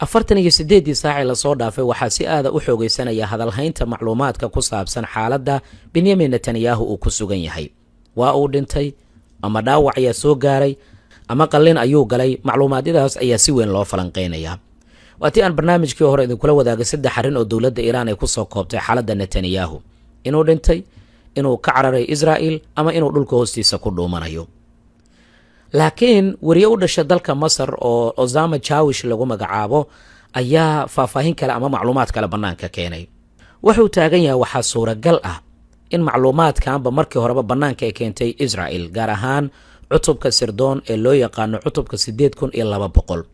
48-dii saacee lasoo dhaafay waxaa si aada u xoogaysanaya hadalhaynta macluumaadka ku saabsan xaaladda Benyamin Netanyahu uu ku sugan yahay. Waa uu dhintay ama dhaawac ayaa soo gaaray ama qallin ayuu galay? Macluumaadyadaas ayaa si weyn loo falanqeynayaa. Waa tii aan barnaamijkii hore idinkula wadaagay saddex arrin oo dowladda Iiraan ay kusoo koobtay xaaladda Netanyahu: inuu dhintay, inuu ka cararay Israa'il ama inuu dhulka hoostiisa ku dhuumanayo. Laakiin weriye u dhasha dalka Masar oo Osama Jawish lagu magacaabo ayaa faahfaahin kale ama macluumaad kale bannaanka keenay. Wuxuu taagan yahay waxaa suuragal ah in macluumaadkanba markii horeba bannaanka ay keentay Israa'il, gaar ahaan cutubka sirdoon ee loo yaqaano cutubka 8200.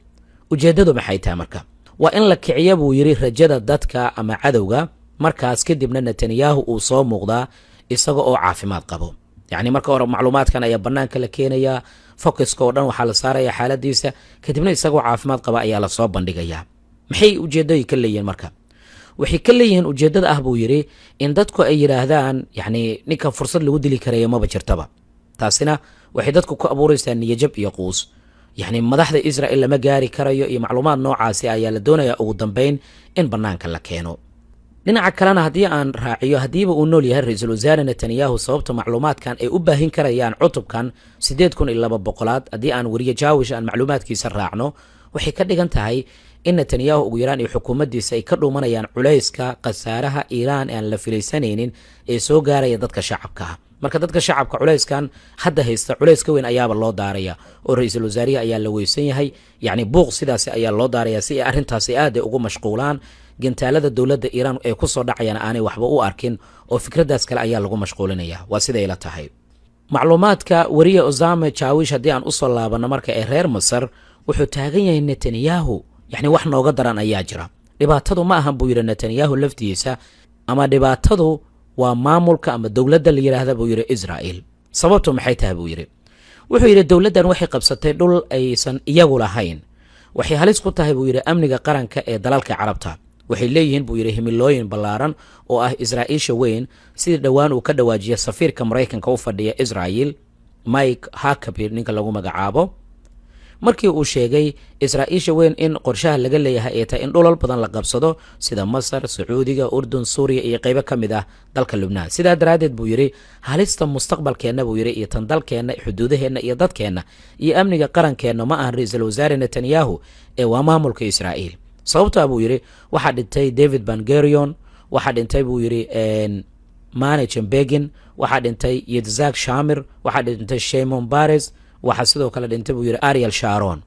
Ujeeddadu maxay tahay marka? Waa in la kiciya, buu yidhi, rajada dadka ama cadowga, markaas kadibna Netanyahu uu soo muuqdaa isaga oo caafimaad qabo. Yacni marka hore macluumaadkan ayaa bannaanka la keenayaa, focuska oo dhan waxaa la saaraya xaaladiisa, kadibna isagoo caafimaad qaba ayaa lasoo bandhigayaa. Maxay ujeeddooyin ka leeyihiin marka? Waxay ka leeyihiin ujeeddada ah, buu yidhi, in dadku ay yidhaahdaan, yacni, ninka fursad lagu dili karaya maba jirtaba. Taasina waxay dadku ku abuuraysaa niyajab iyo quus, yacni madaxda Israel lama gaari karayo iyo macluumaad noocaasi ayaa la doonayaa ugu dambeyn in bannaanka la keeno. Dhinaca kalena haddii aan raaciyo, haddiiba uu nool yahay ra-iisul wasaare Netanyahu, sababta macluumaadkan ay u baahin karayaan cutubkan 8200-aad, haddii aan weriye Jaawish aan macluumaadkiisa raacno, waxay ka dhigan tahay in Netanyahu ugu yaraan iyo xukuumaddiisa ay ka dhuumanayaan culayska khasaaraha Iiraan aan la filaysanaynin ee soo gaaraya dadka shacabka ah. Marka dadka shacabka culayskan hadda haysta culays ka weyn ayaaba loo daaraya, oo ra-iisul wasaarihi ayaa la weysan yahay. Yacni buuq sidaasi ayaa loo daaraya si ay arrintaasi aad ay ugu mashquulaan, gantaalada dowladda Iiraan ee kusoo dhacayaan aanay waxba u arkin, oo fikraddaas kale ayaa lagu mashquulinaya. Waa siday la tahay macluumaadka weriye Osama Jaawish. Haddii aan usoo laabano marka ee reer Masar, wuxuu taagan yahay Netanyahu, yacni wax nooga daran ayaa jira. Dhibaatadu ma ahan, buu yidhi, Netanyahu laftiisa, ama dhibaatadu waa maamulka ama dowladda la yidhaahda, buu yidhi, Israa'il. Sababtu maxay tahay, buu yidhi? Wuxuu yidhi dowladdan waxay qabsatay dhul aysan iyagu lahayn. Waxay halis ku tahay, buu yidhi, amniga qaranka ee dalalka Carabta. Waxay leeyihiin, buu yidhi, himilooyin ballaaran oo ah Israa'iisha weyn, sidii dhowaan uu ka dhawaajiya safiirka Maraykanka u fadhiya Israa'il, Mike Huckabee ninka lagu magacaabo, markii uu sheegay Israa'iisha weyn in qorshaha laga leeyahay ay tahay in dhulal badan la qabsado, sida Masar, Sacuudiga, Urdun, Suuriya iyo qeybo ka mid ah dalka Lubnaan. Sidaa daraaddeed, buu yidhi, halista mustaqbalkeenna, buu yidhi, iyo tan dalkeenna, xuduudaheenna iyo dadkeenna iyo amniga qarankeenna ma ahan ra-iisul wasaare Netanyahu ee waa maamulka Israa'iil. Sababtaa, buu yidhi, waxaa dhintay David Ben Gurion, waxaa dhintay, buu yidhi, Menachem Begin, waxaa dhintay Yitzhak Shamir, waxaa dhintay Shimon Peres, waxaa sidoo kale dhintay, buu yidhi, Ariel Sharon,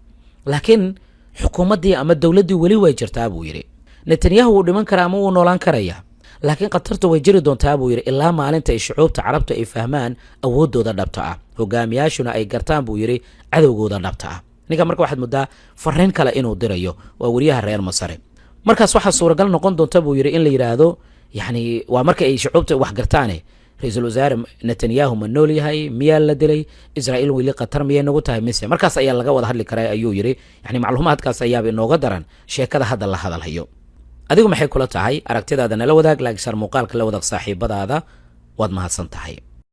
laakiin xukuumaddii ama dowladdii weli way jirtaa, buu yidhi. Netanyahu wuu dhiman karaa ama wuu noolaan karayaa, laakiin khatartu way jiri doontaa, buu yidhi, ilaa maalinta ay shucuubta Carabta ay fahmaan awooddooda dhabta ah, hogaamiyaashuna ay gartaan, buu yidhi, cadowgooda dhabta ah. Ninka marka waxaad muddaa fariin kale inuu dirayo. Waa weriyaha reer Masare. Markaas waxaa suuragal noqon doonta, buu yidhi, in la yidhaahdo, yacni waa marka ay shucuubta wax gartaane, ra-iisul wasaare Netanyahu ma nool yahay? Miyaa la dilay? Israa'iil weli khatar miyay nagu tahay mise? Markaas ayaa laga wada hadli karaa, ayuu yidhi. Yani macluumaadkaas ayaaba inooga daran sheekada hadda la hadalhayo. Adigu maxay kula tahay? Aragtidaada nala wadaag, laakiin shar muuqaalka la wadaag saaxiibadaada. Waad mahadsan tahay.